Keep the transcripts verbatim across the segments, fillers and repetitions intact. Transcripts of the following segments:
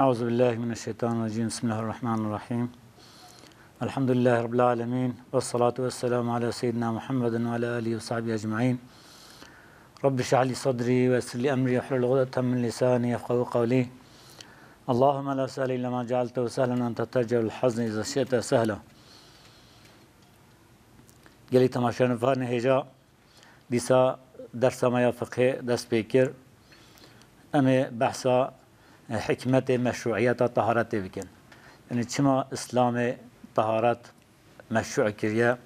أعوذ بالله من الشيطان الرجيم. بسم الله الرحمن الرحيم. الحمد لله رب العالمين. والصلاة والسلام على سيدنا محمد وعلى آله وصحبه أجمعين. رب اشرح لي صدري ويسر لي أمري واحلل عقدة من لساني يفقهوا قولي. اللهم لا سهل إلا ما جعلته سهلا وأنت تجعل الحزن إذا شئت سهلا. Gelî temaşevanê hêja, dîsa dersa me ya fiqhê dest pê kir. Em ê behsa, e, hikmetê meşruiyeta taharetê bikin. Yanî çima Îslamê taharet meşru kiriye,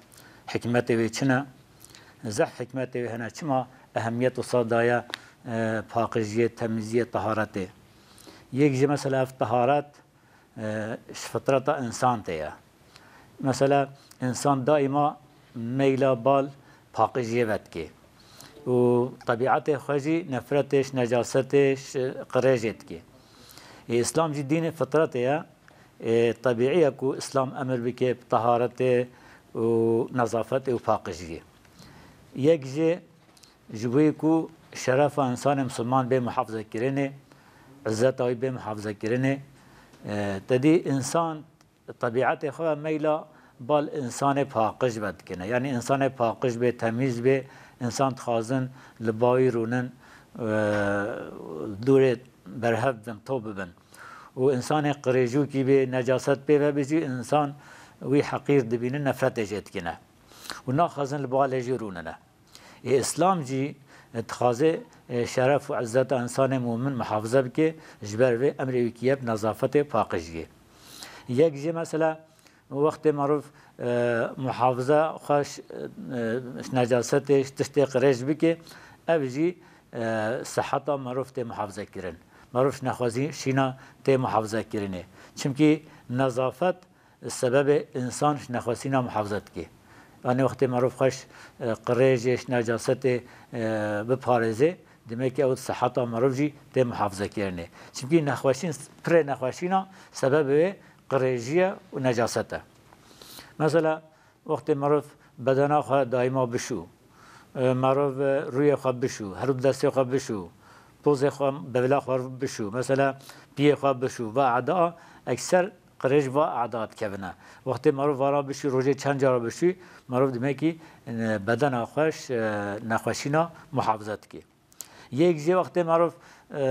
hikmetê wê çi ne? Zehf hikmetê wê hene, çima ehemiyet wisa daye, e, paqijiyê, temîziyê, taharetê? Yek jî mesela ev taharet, e, ji fitreta însan tê ye. Mesela, însan daîma meyla bal paqijiyê vedikê û tebîetê xwe jî nefretê ji necasetê, ji qirêjê dikê. Ê, Îslam jî dînê fitretê ye. Ê, tebîî ye ku Îslam emir bike bi teharetê û nezafetê û paqijiyê. Yek jê ji bo ku şerefa însanê misilman bê muhafizekirinê, izzeta wî bê muhafizekirinê, e, te dî însan tebîetê xwe ve meyla bal însanê paqij vedikine. Yanî însanê paqij bê, temîz bê, însan dixwazin li ba wî rûnin, e, dûrê berhev bin, top bibin. Û însanê qirêjûkî bê, necaset pê ve bijî, însan wî heqîr dibînin, nefretê jê dikine. Û naxwazin li ba lê jî rûnine. Ê Îslam jî dixwaze, e, şeref û izzeta însanê mûmin muhafize bike, ji ber vê emrê wî kiriye bi nezafetê, paqijiyê. Yek jî mesela wextê merov, e, muhafize xwe ji, e, ji necasetê, ji tiştê qirêj bike, ev jî, e, siheta merov tê muhafize kirin. Merov ji nexweşîna tê muhafize kirinê. Çimkî nezafet sebebê însan ji nexweşîna muhafize dike. Yanî wextê merov xwe ji, e, qirêjê, ji necasetê, e, biparêze, demek ki ew siheta merov jî tê muhafize kirinê. Çimkî nexweşîn, pirê nexweşîna sebebê wê qirêjî ye û necaset e. Mesela, wextê merov bedena xwe daîma bişû, e, merov, e, rûyê xwe bişû, her du destê xwe bişû, pozê xwe, bevila xwe bişû, mesela piyê xwe bişû, va eda, ekser qirêj va eda dikevine. Wextê merov vara bişû, rojê çend cara bişû, merov demek ki, e, bedena xwe ji, e, nexweşîna muhafize dike. Yek jê wextê merov, e,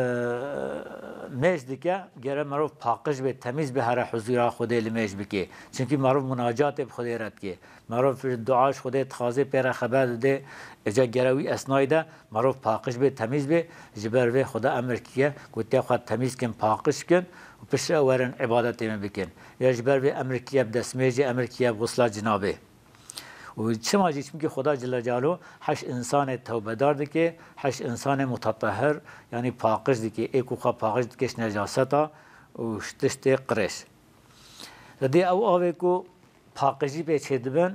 mêj dike, gere merov paqij bê, temîz bê, here huzûra Xwedê li mêj bike. Çimkî merov munacatê bi Xwedê re dike. Merov dua ji Xwedê dixwaze, pê re xeber dide. Îca gere wî esnayî de merov paqij bê, temîz bê. Ji ber vê Xweda emir kiriye, gotiye xwe temîz kin, paqij kin û piştre werin îbadetê min bikin. Ya ji ber vê emir kiriye bi destmêjê, emir kiriye bi xusla cinabê. Û çima jî? Çimkî Xweda Celle Celaluhu heş însanê tewbedar dike, heş însanê mutetehhir, yanî paqij dike, ê ku xwe paqij dike ji necaseta û ji tiştê qirêj. Te dê ew avê ku paqijî pê çêdibin,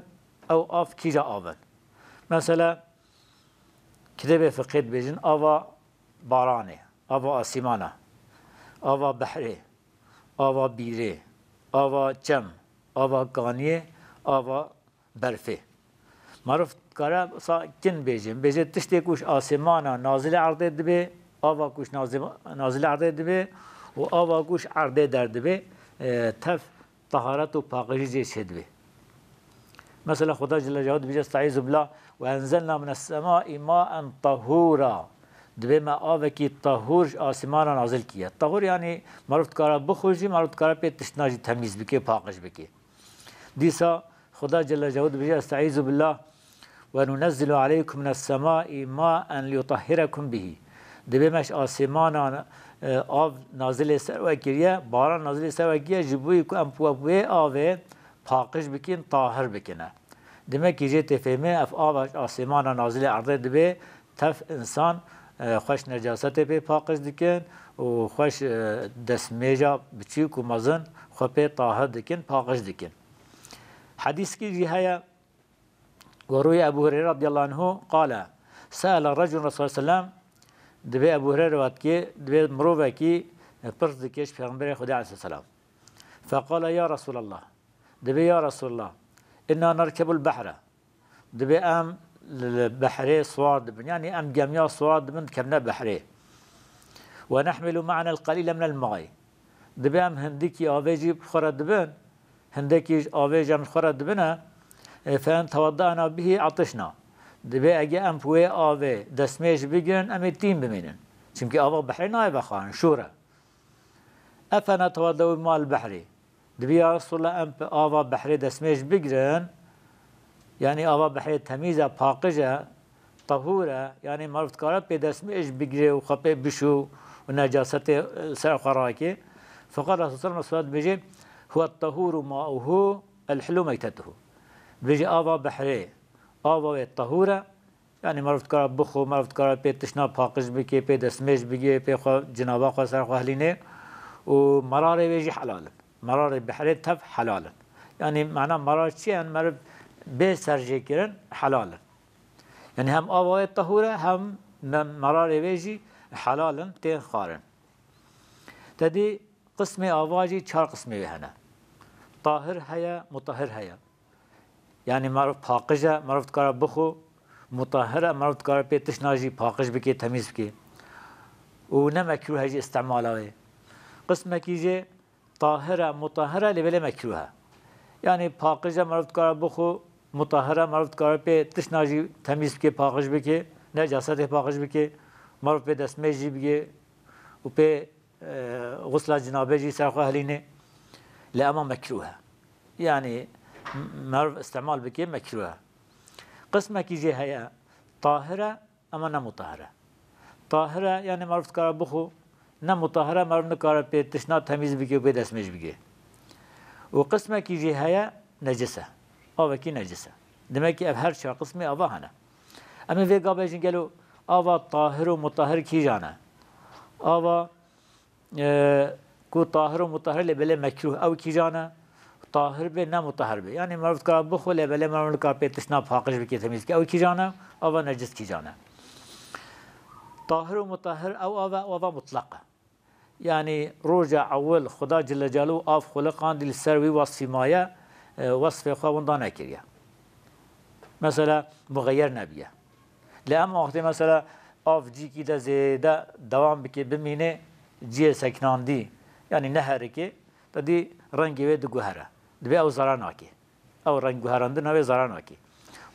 ew av kîja av in? Mesela, kitêbê fiqê dibêjin, ava baranê, ava asîmana, ava behrê, ava bîrê, ava çem, ava kaniyê, ava berfê. Merov dikare sa kin bêje. Bêje tiştê ku ji asêmana nazilê erdê dibe, ava ku ji nazê-, nazilê erdê dibe û ava ku ji erdê derdibê, e, tev teharet û paqijî jê çêdibe. Mesela Xuda Celle Celaluhu dibêje, "Estaizu billah, ve enzelna mines semai maen tahura." Dibe me avekî tahur ji asêmana nazil kiye. Tahur yanî merov dikare bixwe jî, merov dikare pê tiştna jî temîz bike, paqij bike. Dîsa Xuda Celle Celaluhu dibêje, "Estaizu billah, ve nunezzilu aleykum mines semai maen liyutahhirekum bihi." Dibê me ji asêmana, e, av nazilê ser we kiriye, baran nazilê ser we kiriye, ji bo ku em bi wê avê paqij bikin, tahir bikine. Demek ki jê tê fêmê, ev ava ji asêmana nazilê erdê dibe, tev însan, e, xwe ji necasetê pê paqij dikin û xwe ji, e, destmêja biçûk û mezin xwe pê tahir dikin, paqij dikin. Hedîskî jî heye, werûyê Ebu Hureyre radiyallahu anhu qale, se'ele reculun Resulullah sellem, dibê Ebu Hureyre ve dikê, dibê mirovekî, e, pirs dike ji Pêxemberê Xwedê aleyhisselam. Feqale, ya Resulallah, dibê, ya Resulallah, inna nerkebul behre. Dibê em li, li behrê siwar dibin. Yanî em gemiya siwar dibin, dikevine behrê. Ve nehmilu ma'nel qalîle minel maî. Dibê em hindikî avê jî bi xwe re dibin, hindekî ji avê jî em ji xwe re dibine, e, fe in teweddena bihî etişna. Dibê ege em bi wê avê destmêj bigirin, em ê tîn bimînin. Çimkî ava behrê nayê vexwarin, şûr e. Efe neteweddeu mal behrî. Dibê ya Resulallah em bi ava behrê destmêj bigirin, yanî ava behrê temîz e, paqij e, tehûr e, yanî meriv dikare pê destmêj bigire û xwe pê bişû û necasetê, e, ser xwe rake. Feqal Resul sallallahu aleyhi ve sellem dibêje, "Huve tehûru ma'uhu el-hillu meytetuhu." Dibêje, ava behrê, ava wê tehûr e, yanî meriv dikare bixwe, meriv dikare pê tişna paqij bike, pê destmêj bige, pê xwe cinaba xwe ser xwe hilîne û merarê wê jî helal in. Merarê behrê tev helal in. Yanî mana merar çi ye? Meriv bê serjêkirin helal in. Yanî hem ava wê tehûr e, hem me-, merarê wê jî helal in, tên xwarin. Te dî qismê ava jî çar qismê wê hene. Tahir heye, mutahir heye. Yanî meriv paqij e, meriv dikare bixwe, mutahir e, meriv dikare pê tişna jî paqij bike, temîz bike. Û ne mekrûh e jî îstimala wê. Qismekî jê tahir e, mutahir e, lê belê mekrûh e. Yanî paqij e, meriv dikare bixwe, mutahir e, meriv dikare pê tişna jî temîz bike, paqij bike, necasetê paqij bike, meriv pê destmêj jî bike û pê, e, xusla cinabê jî ser xwe hilîne. Lê ema mekrûh e. Yanî meriv îstimal bike mekrûh e. Qismekî jê heye, tahir e, ema ne mutahir e. Tahir e, yanî meriv dikare bixwe, ne mutahir e, meriv nikare pê tişna temîz bike û pê destmêj bike. Û qismekî jî heye, necis e. Avekî necis e. Demek ki ev her çar qismê ava hene. Em ê vê gavê jî gelo ava tahir û mutahir kîjan e? Ava e, ku tahir û mutahir lê belê mekrûh, ew kîjan e? Tahir bê, ne mutahir bê. Yanî meriv dikare bixwe lê belê meriv nikare pê tişna paqij bike, temîz bike. Ew kîjan e? Ava necis kîjan e? Tahir û mutahir ew av e, ew ava mutlaq e. Yanî roja ewil Xuda Celle Celaluhu av xuliqandî li ser wî wesfî maye, e, wesfê xwe winda nekiriye. Mesela muxeyer nebiye. Lê em wextê mesela av cîkî de zêde dewam bike, bimîne, cihê sekinandî, yanî neherike, te dî rengê wê diguhere. Dibê ew zarar nake. Ew reng guherandina wê zarar nake.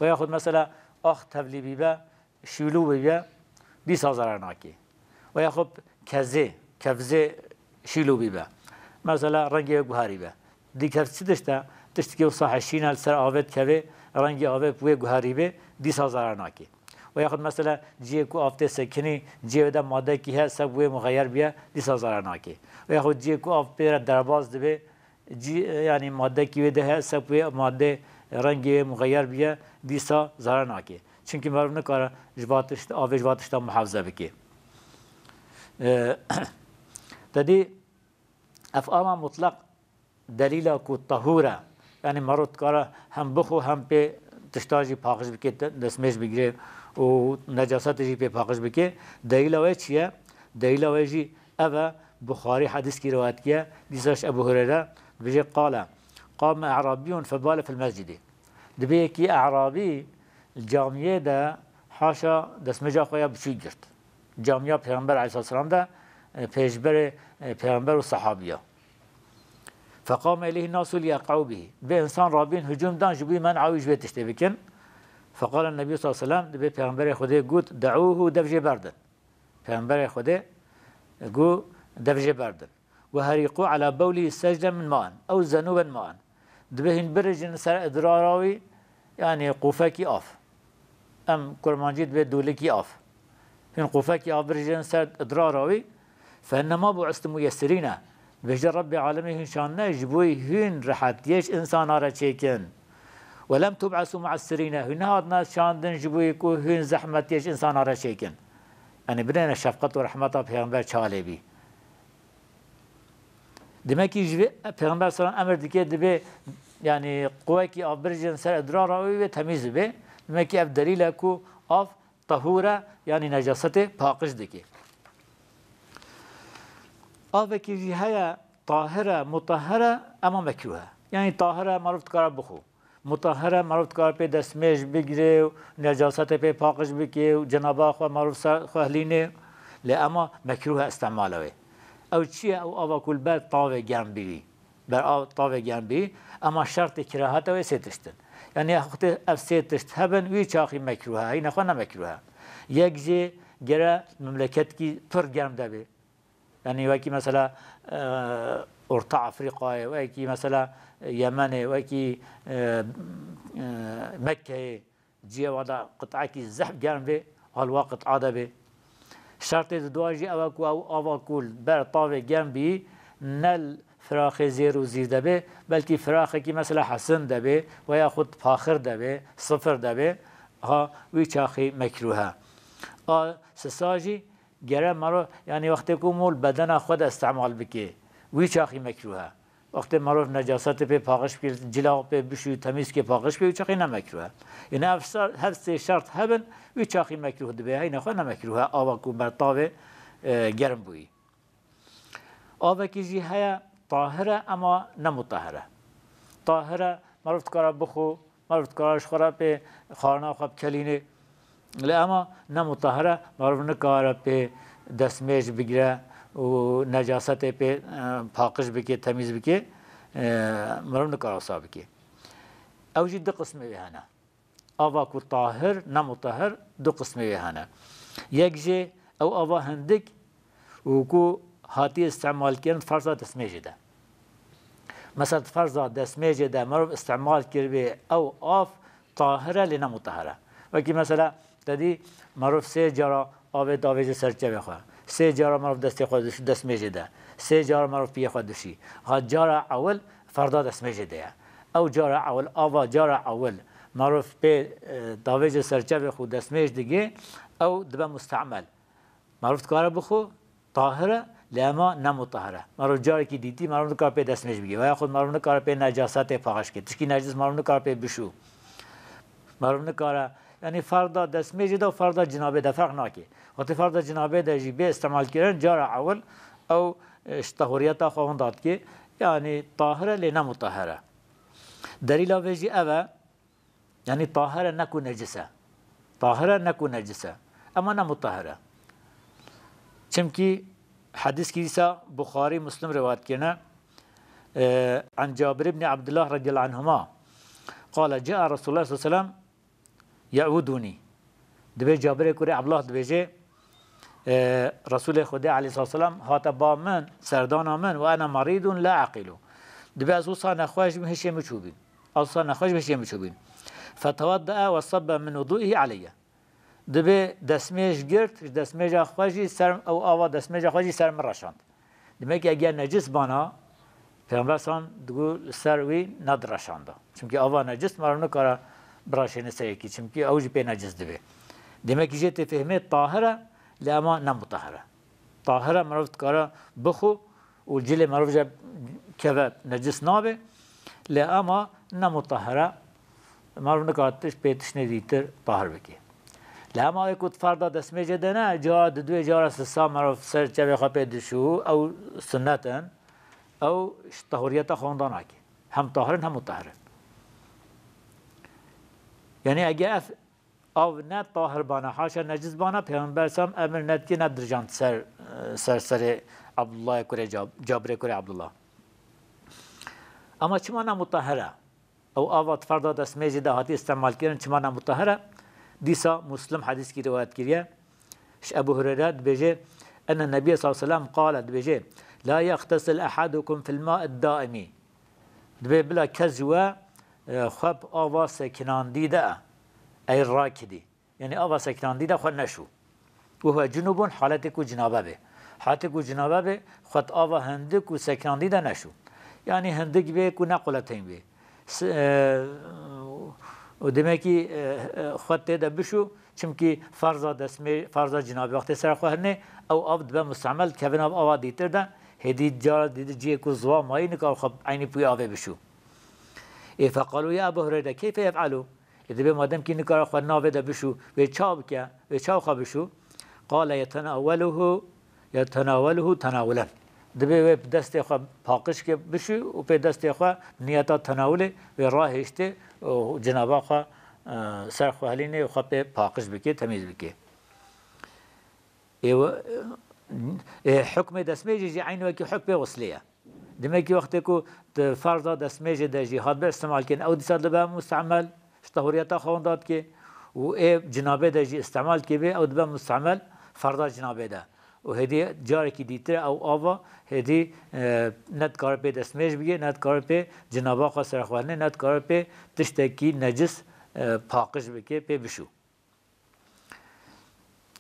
Ve yaxud mesela ax tevlî bîbe, şîlû bîbe, dîsa zarar nake. Ve yaxud kezê, kevzê şîlû bîbe. Mesela rengê wê guherîbe. Dî kev çi tişt e? Tiştekî wisa heşîn e, li ser avê dikeve, rengê avê bi wê guherîbe, dîsa zarar nake. Ve yaxud mesela cihê ku av tê sekinî, cihê wê de madekî heye, seb wê muxeyer biye, dîsa zarar nake. Ve yaxud cihê ku av pê re derbas dibe, cî, yanî madekî wê de heye, seb wê madde rengê wê muxeyer biye, dîsa zarar nake. Çimkî meriv nikare ji va tişt, avê ji va tişta muhafaze bike. E, te dî ev ama mutlaq delîla ku tehûr e, yanî meriv dikare hem bixwe hem pê tişta jî paqij bike, te-, destmêj bigire û necasetê jî pê paqij bike. Delîla wê çi ye? Delîla wê jî ev e, Buxarî hedîskî riwayet kiye, dîsa ji Ebu Hureyre dibêje, qale, qame e'rabiyun febale fil mescidi. Dibê yekî e'rabî li camiyê de haşa destmêja xwe ya biçûk girt. Camiya Pêxember aleyhisselam de, e, pêşberê, e, Pêxember û sehabiya. Feqame ileyhi nasu liyeqe'u bihi. Dibê însan rabîn hicûm dan ji bo mena wî ji vê tiştê bikin. Feqale Nebî sallallahu aleyhi ve sellem, dibê Pêxemberê Xwedê got, de'ûhu, dev jê berdin. Pêxemberê Xwedê got, dev jê berdin. Ve herîqû ala bewlî secden min ma'in. Ew zenûben ma'in. Dibê hîn birijin ser idrara wî, yanî qûfekî av. Em kurmancî dibê dûlikî av. Hîn qûfekî av birijin ser idrara wî. Fe innema bu'istum muyessirîne. Dibêje Rebbê alemê hîn şandine ji bo hîn rehetiyê ji însana re çêkin. Ve lem tub'esu mu'essirîne. Hîn nehatine şandin ji bo ku hîn zehmetiyê ji însana re çêkin. Yanî binêne şefqet û rehmeta Pêxember çalê bî. Demek ki ji vê Pêxember sallam emir dike dibê, yanî quwekî av birijin ser idrara wî ve temîz bibe. Demek ki ev delîl e ku av tehûr e, yanî necasetê paqij dike. Avekî jî heye tahir e, mutahhir e, ema mekrûh e. Yanî tahir e, meriv dikare bixwe. Mutahhir e, meriv dikare pê destmêj bigire û necasetê pê paqij bike û cenaba xwe meriv ser xwe hilîne. Lê ema mekrûh e îstimala wê. Ew çi ye? Ew ava ku li ber tavê germ bî. Ber av, tavê germ bî, ema şertê keraheta wê sê tişt in. Yanî wextê ev sê tişt hebin, wî çaxî mekrûh e, hîna xwe ne mekrûh e. Yek jî gere memleketkî pir germ de bê. Yanî wekî mesela, e, Orta Afrîkayê, wekî mesela Yemenê, wekî, e, e, Mekkeyê, cihê wa de qit'ekî zehf germ bê, hal wa qit'a de bê. Şertê di dua jî ew e ku ew ava ku li ber tavê germ bî, ne li firaxê zêr û zîr de bê, belkî firaxekî mesela hesin de bê, veya xwe paxir de bê, sifir de bê, ha wî çaxî mekrûh e. A sisa jî gere mero, yanî wextê ku mol bedena xwe de îstemal bike, wî çaxî mekrûh e. Wextê merov necasetê pê paxiş bike, cila xwe pê bişû, temîz ke paxiş bê, wî çaxî ne mekrûh e. Yine ev şer-, her sê şert hebin, wî çaxî mekrûh dibe, heyne xwe ne mekrûh e, ava ku ber tavê, e, germ bûyî. Avekî jî heye, tahir e, ema ne mutahir e. Tahir e, merov dikare bixwe, merov dikare ji xwe re pê xwarina xwe bikelînê. Lê ema ne mutahir e, merov nikare pê destmêj bigire û necasetê pê, e, paqiş bike, temîz bike, e, merov nikare wisa bike. Ew jî du qismê wê hene. Ava ku tahir, ne mutahir, du qismê wê hene. Yek jê ew ava hindik û ku hatiye îstemalkirin ferza destmêjê de. Mesela di ferza destmêjê de merov îstemal kiribê ew av tahir e lê ne mutahir e. Wekî mesela te dî merov sê cara avê davêje ser çavê xwe. Sê cara merov destê xwe diş-, destmêjê de. Sê cara merov piyê xwe dişî. Ha cara ewil ferda destmêjê de ye. Ew cara ewil, ava cara ewil merov pê, e, davêje ser çavê xwe destmêj digê, ew dibe mustemel. Merov dikare bixwe, tahir e, lê ema ne mutahir e. Merov carekî dîtî, merov nikare pê destmêj bigê. Veya xwe merov nikare pê necasetê paqiş bikê. Tişkî necis merov nikare pê bişû. Merov nikare, yanî ferda destmêjê de û ferda cinabê de ferq nake. Wextê ferda cinabê de jî bê îstemalkirin, cara ewil ew, e, ji tehuriyeta xwe winda dike. Yanî tahir e, lê ne mutahir e. Delîla vê jî ev e, Yanî tahir e, ne ku necis e. Tahir e, ne ku necis e. Ema ne mutahir e. Çimkî hedîskî dîsa Buxarî, Muslim rivayet kirine. E, an Cabir ibn Abdullah radiyallahu anhuma. Qala, caa Resulullah sallallahu aleyhi ve sellem ye'uduni. Dibê Cabirê kurê Abdullah dibêje, e, Resulê Xwedê aleyhissalatu vesselam hate ba min, serdana min, ve ene meridun la aqilu. Dibê ez wisa nexweş bim, hişê min çûbî. Ez wisa nexweş bim, hişê min çûbî. Fetewaddaa ve sabbe min wuduihi aleyye. Dibê destmêj girt, ji destmêja xwe jî ser, ew ava destmêja xwe jî ser min reşand. Demek ki eger necis bana, Pêxember san digo li ser wî nedireşanda. Çimkî ava necis meriv nikare biraşêne ser yekî, çimkî ew jî pê necis dibe. Demek ki jê tê fehmê tahir e, lê ema ne mutahir e. Tahir e, meriv dikare bixwe û cilê meriv jê keve necis nabe, lê ema ne mutahir e. Meriv nikare tiş pê tiştê dîtir tahir bike. Lê hema wê ku di ferda destmêjê de ne, cara di duê cara sisa meriv ser çavê xwe pê dişû, ew sunnet in, ew ji tahuriyeta xwe winda nake. Hem tahir in hem mutahir in. Yanî eger ev av ne tahir bana, haşa necis bana, Pêxember sam emir nedikê nedirijand ser, ser serê Abdullahê kurê Cab-, Cabirê kurê Abdullah. Ama çima ne mutahir e? Ew ava di ferda destmêjê de hatî îstemalkirin, çima ne mutahir e? Dîsa Muslim hedîskî rivayet kiriye. Ji Ebu Hureyre dibêje, enne Nebiyye sallallahu aleyhi ve sellem qale, dibêje, la yextesil ehadukum fil ma'id daimi. Dibê bila kes ji we, e, xwe bi ava sekinandî de, ey rakidî. Yanî ava sekinandî de xwe neşû. Û huve cunubun, haletê ku cinabe be. Haletê ku cinabe be, xwe di ava hindik û sekinandî de neşû. Yanî hindik be ku ne quletên be. S-, e, û demekî, e, e, xwe tê de bişû, çimkî ferza destmê-, ferza cinabê wextê ser xwe hinê, ew av dibe mustemel, dikeve nav ava dîtir de, hêdî cara dîtir cihê ku ziwa mayî nikare xwe eynî pûyê avê bişû. Ê feqalû ya Ebu Hureyre, keyfe yef'alû? Ê dibê madem kî nikare xwe navê de bişû, wê çawa bike, wê çawa xwe bişû? Qale yetenaweluhu, yetenaweluhu tenawulen. Dibê wê bi destê xwe paqij ke bişû û pê destê xwe niyeta tenawulê wê rahêştê û cinaba xwe, e, ser xwe helînê û xwe pê paqij bike, temîz bike. Ê we, Ê, hukmê destmêjê jî eynî wekî hukmê xuslê ye. Demekî wextê ku di ferza destmêjê de jî hatbe îstemal kirin, ew dîsa dibe mustemel, ji tehuriyeta xwe winda dike û ê cinabê de jî îstemal dike bê, ew dibe mustemel ferza cinabê de. Û hêdî carekî dîtir ew ava hêdî, e, ne dikare pê destmêj bike, ne dikare pê cinaba xwe serxwelinê, ne dikare pê tiştekî necis, e, paqij bike, pê bişû.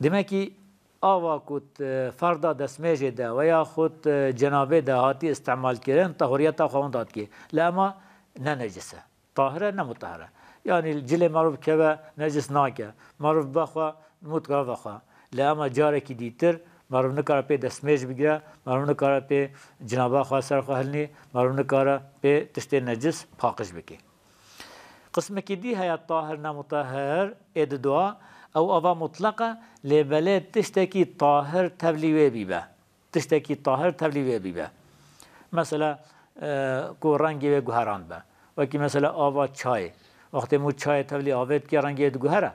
Demekî ava ku di ferda destmêjê de veya xwe di cenabê de hatî îstemal kirin, tahuriyeta xwe winda dike. Lê ema ne necis e. Tahir e, ne mutahir e. Yanî cilê merov keve necis nake. Merov bexwe, mût keve vexwe. Lê ema carekî dîtir merov nikare pê destmêj bigire, merov nikare pê cinaba xwe ser xwe hilnî, merov nikare pê tiştê necis paqij bike. Qismekî dî heye tahir nemutahir ê didoa, ew ava mutleq e, lê belê tiştekî tahir tevlî wê bîbe. Tiştekî tahir tevlî wê bîbe. Mesela, e, ku rengê wê guherand be. Wekî mesela ava çayê. Wextê mû çayê tevlî avê dike, rengê wê diguhere.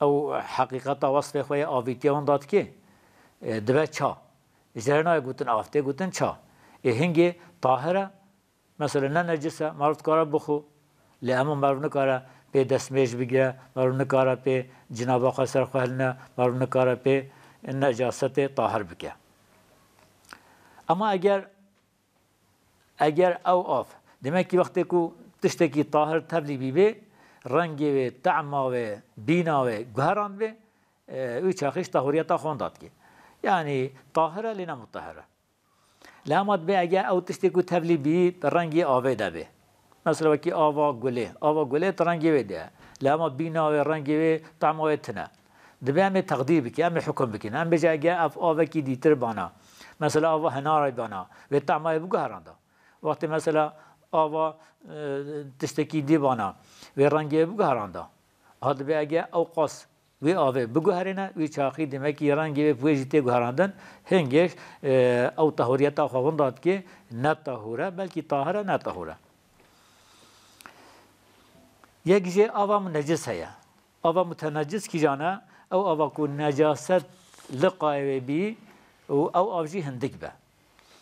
Ew heqîqeta wesfê xwe yê avîtiye winda dike. E, dibe ça. Ji nayê gotin av, tê gotin ça. Ê hingê tahir e, mesela ne necis e, merov dikare bixwe. Lê ema merov nikare pê destmêj bigire, merov nikare pê cinaba xwe ser xwe hilne, merov nikare pê necasetê tahir bike. Ama eger, eger ew av, demekî wextê ku tiştekî tahir tevlî bîbê, rengê wê, tema wê, bîna wê guherandibê, e, wî çaxî ji tahuriyeta xwe winda dike. Yanî tahir e, lê ne mutahir e. Lê ema dibê eger ew tiştê ku tevlî bî, bi rengê avê de bê. Mesela wekî ava gulê. Ava gulê di rengê wê de ye. Lê ema bîna wê, rengê wê, tema wê tune. Dibê em ê teqdîr bikin, em ê hukum bikin. Em bêje eger ev avekî dîtir bana. Mesela ava hinarê bana. Wê tema wê biguheranda. Wextê mesela ava, e, tiştekî dî bana. Wê rengê wê biguheranda. Ha dibê eger ew qas wê avê biguherîne, wî çaxî demekî rengê wê bi wê jî tê guherandin, hingê, e, ew tahuriyeta xwe winda dike, ne tahûr e, belkî tahir e, ne tahûr e. Yek jê ava munecis heye. Ava mutenecis kîjan e? Ew ava ku necaset liqayê wê bî û ew av jî hindik be.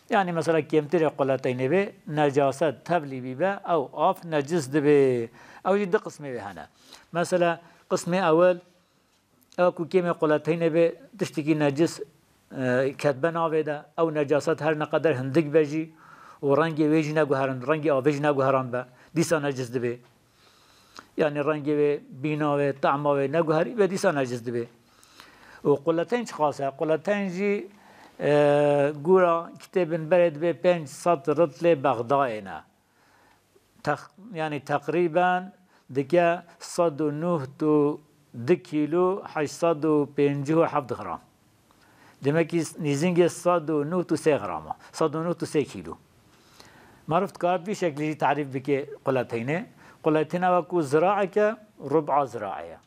Yanî mesela kêmtirê quleteynê bê, necaset tevlî bîbe, ew av necis dibê. Ew jî du qismê wê hene. Mesela qismê ewil, ew ku kêmê quleteynê bê, tiştekî necis, e, ketbe navê de, ew necaset her ne qeder hindik be jî û rengê wê jî neguherin, rengê avê jî neguheran be, dîsa necis dibê. Yanî rengê wê, bîna wê, tema wê neguherî be, dîsa necis dibê. Û quleteyn çiqas e? Quleteyn jî, e, gora kitêbên berê dibê pênc sed ritlê Bexdayê ne. Tex-, yanî teqrîben dike sed û nod û du kîlo heşt sed û pêncî û heft gram. Demekî nîzîngê sed û nod û sê gram e. Sed û nod û sê kîlo. Merov dikare bi vî şeklî jî tarîf bike quleteynê. Quleteyn ew ku ziraeke, rub'a ziraê ye.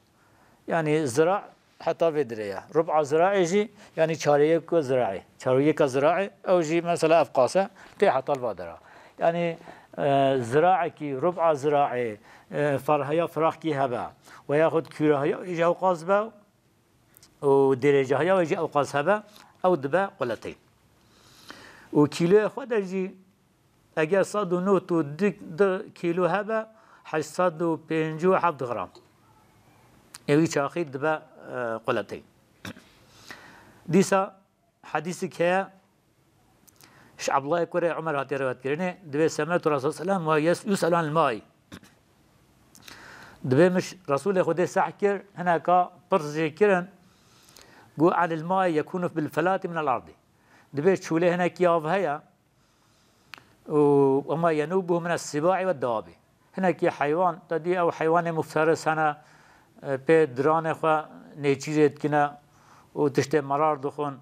Yanî zira heta vê dirê ye. Rub'a ziraê jî, yanî çareyeka ziraê. Çareyeka ziraê, ew jî mesela ev qas e, tê heta li va dera. Yanî, e, ziraekî, rub'a ziraê, e, ferheya firaxkî hebe, weya xwe kûrehiya wê jî ew qas be û dirêjahiya wê jî ew qas hebe, ew dibe quleteyn. Û kîloyê xwe de jî eger sed û nod û du kîlo hebe, heşt sed û pêncî û heft gram. Ê wî çaxî dibe, e, quleteyn. Dîsa hedîsik heye, ji Abdullah kurê Umer hatiye riwayet kirinê, dibê semet Resul selam ve yes-, yus'el anil ma'i. Dibê min ji Resulê Xwedê seh kir, hineka pirs jê kirin, got, "Anil ma'i yekunu bil felati minel ardi." Dibê çûlê hinekî av heye, û wema yenubuhu mine siba'i ve dawabi. Hinekî heywan, te dî ew heywanê mufteris hene, e, pê diranê xwe nêçîrê dikine û tiştê merar dixwin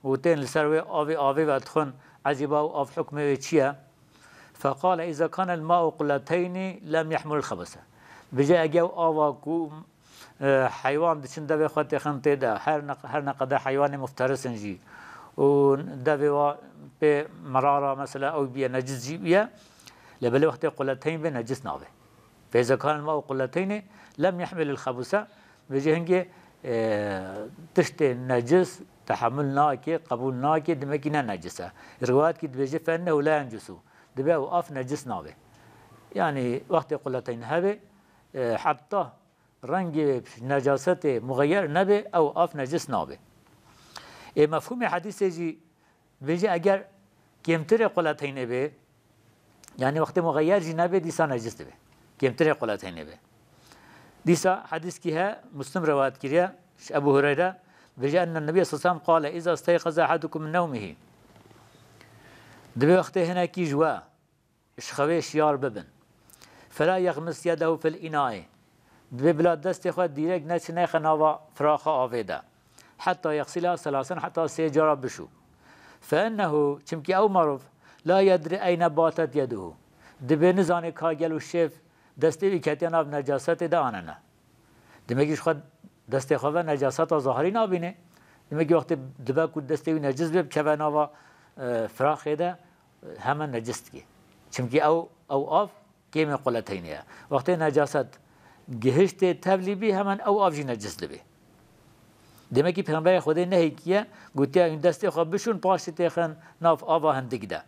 û tên li ser wê avê, avê vedixwin, ecîba ew av hukmê wê çi ye? Feqale, "Îza kanel ma'u quleteyni lem yehmulil xebese." Bije, eger ew ava ku e, heywan diçin devê xwe têxin tê de, her ne, her ne qede heywanê mufteris in jî û devê wa pê merara, mesela ew biye, necis jî biye, lê belê wextê quleteyn bê, necis nabe. Feyze kanel ma'u quleteynê lem yehmilil xebuse, vêjê hingê, e, tiştê necis Tehamul nake, qebûl nake, demekî ne necis e. Riwayetkî dibêje, "Fe ennehu la yencusu." Dibe ew av necis nabe. Yani wextê quleteyn hebe, e, heta rengê necasetê muxeyer nebe, ew av necis nabe. Ê mefhûmê hedîsê jî dibêje, eger kêmtirê quleteynê be, yani wextê muxeyer jî nebe, dîsa necis dibe. Kêmtirê quleteynê be. Dîsa hedîskî he, Muslim rewayet kiriye, ji Ebu Hureyre, dibêje, "Enne Nebiye sallallahu aleyhi ve sellem qale, iza steyqaza ahadukum min nevmihi." Dibe wextê hinekî ji we ji xewê şiyar bibin. Fela yexmis yedehu fil inae. Dibê bila destê xwe dîrek neçi neyxe nava firaxa avê de. Heta yexsila selasen, heta sê cara bişû. Fe ennehu, çimkî ew merov, la yedri eyne batet yeduhu. Dibê nizanê ka gelo şêv destê wî ketiye nav necasetê de anene. Demekî ji xwe destê xwe ve necaseta zahirî nabîne. Demekî wextê dibe ku destê wî necis be, bikeve nava, e, firaxê de, e, hemen necis dike. Çimkî ew, ew av kêmê quleteynê ye. Wextê necaset gihiştê tevlî bî, hemen ew av jî necis dibe. Demekî Pêxemberê Xwedê nehêkiye, gotiye, "Hûn destê xwe bişûn, paşê têxin nav ava hindik de."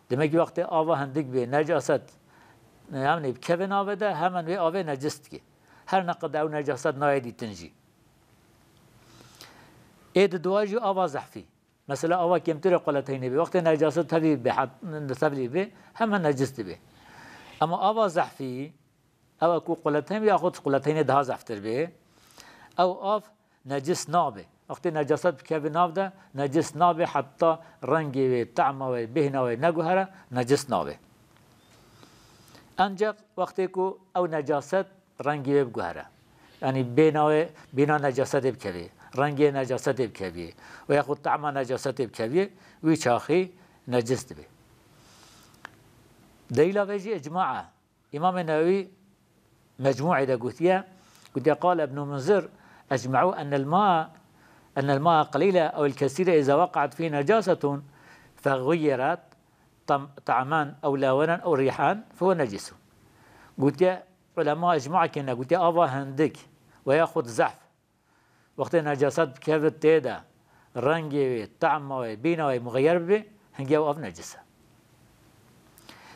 Demekî wextê ava hindik bê, necaset, yani bikeve navê de, hemen wê avê necis dike. Her ne qede ew necaset nayê dîtin jî. Ê di dua jî ava zehfî. Mesela ava kêmtirê quleteynê bê. Wextê necaset tevî bê, hat-, tevlî bê, hemen necis dibe. Ema ava zehfî, ew ku quleteyn bê, yaxud quleteynê daha zeftir bê, ew av necis nabe. Wextê necaset bikeve nav de, necis nabe, heta rengê wê, tehma wê, bêhna wê neguhere, necis nabe. Ancak wextê ku ew necaset rengê wê biguhere, yanî bêhna wê, bêhna necasetê bikevê, rengê necasetê bikevê, û yaxud tehma necasetê bikevê, wî çaxî necis dibe. Delîla vê jî icma e. Îmamê Newewî Mecmû'ê de gotiye, gotiye, "Qale Ibnul Munzir, ecme'û ennel ma, ennel ma qelîle ew el kesîre iza weqa'et fî necasetun fexuyyiret tam-, ta'men ew lewenen ew rîhen fehuwe necisun." Gotiye, ulema icma kirine, gotiye, ava hindik we yaxud zehf, wextê necaset bikevit tê de, rengê wê, tehma wê, bîna wê muxeyer bibe, hingê ew av necis e.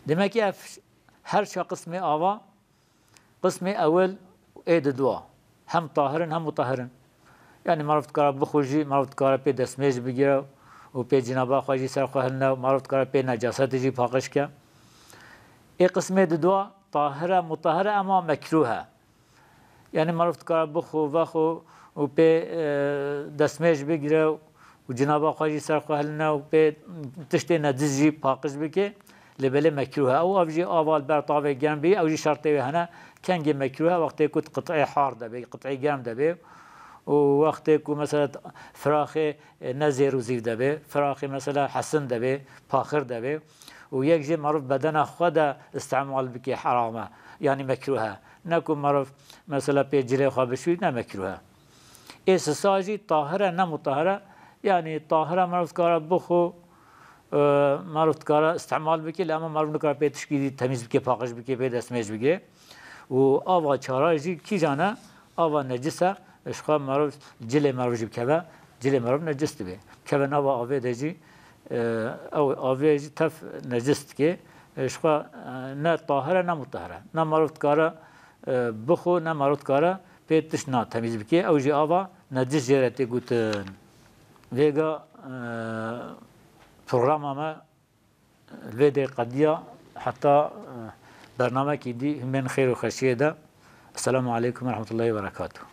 Demek ki ev her çar qismê ava, qismê ewil ê di dua, hem tahir in, hem mutahhir in. Yani merov dikare bixwe jî, merov dikare pê destmêj bigire û pê cinaba xwe jî ser xwe hilne û merov dikare pê necasetê jî paqij ke. Ê qismê di dua tahir e, mutahhir e, ema mekruh e. Yani merov dikare bixwe, vexwe û pê, e, destmêj bigire û cinaba xwe jî ser xwe hilne û pê tiştê necis jî paqij bike, lê belê mekruh e. Ew av jî ava li ber tavê germ bî, ew jî şertê wê hene. Kengê mekruh e, wextê ku qit'ê har de bê, qit'ê germ de bê û wextê ku mesela firaxê, e, ne zêr û zîv de bê, firaxê mesela hesin de bê, paxir de bê û yek jê merov bedena xwe de îstîmal bike heram e, yani mekruh e. Ne ku merov mesela pê cilê xwe bişûyî, ne mekruh e. Ê sisa jî tahir e, ne mutahhir e. Yani tahir e, merov dikare bixwe, e, merov dikare îstîmal bike, lê ema merov nikare pê tişkî dî temîz bike, paqij bike, pê destmêj bike. Û ava çara jî kîjan e? Ava necis e, ji xwe merov, cilê merov jî bikeve, cilê merov necis dibe. Bikeve nava avê de jî, e, ew avê jî tev necis dike. E, ji xwe, e, ne tahir e, ne mutahhir e. Ne merov dikare, e, bixwe, ne merov dikare pê tişt na temîz bike. Ew jî ava necis jê re tê gotin. Vêga, e, programa me li vê dê qediya, heta, e, bernamekî dî, hûn bên xêr û xweşiyê de. Esselamu aleykum ve rahmetullahi ve berekatuhu.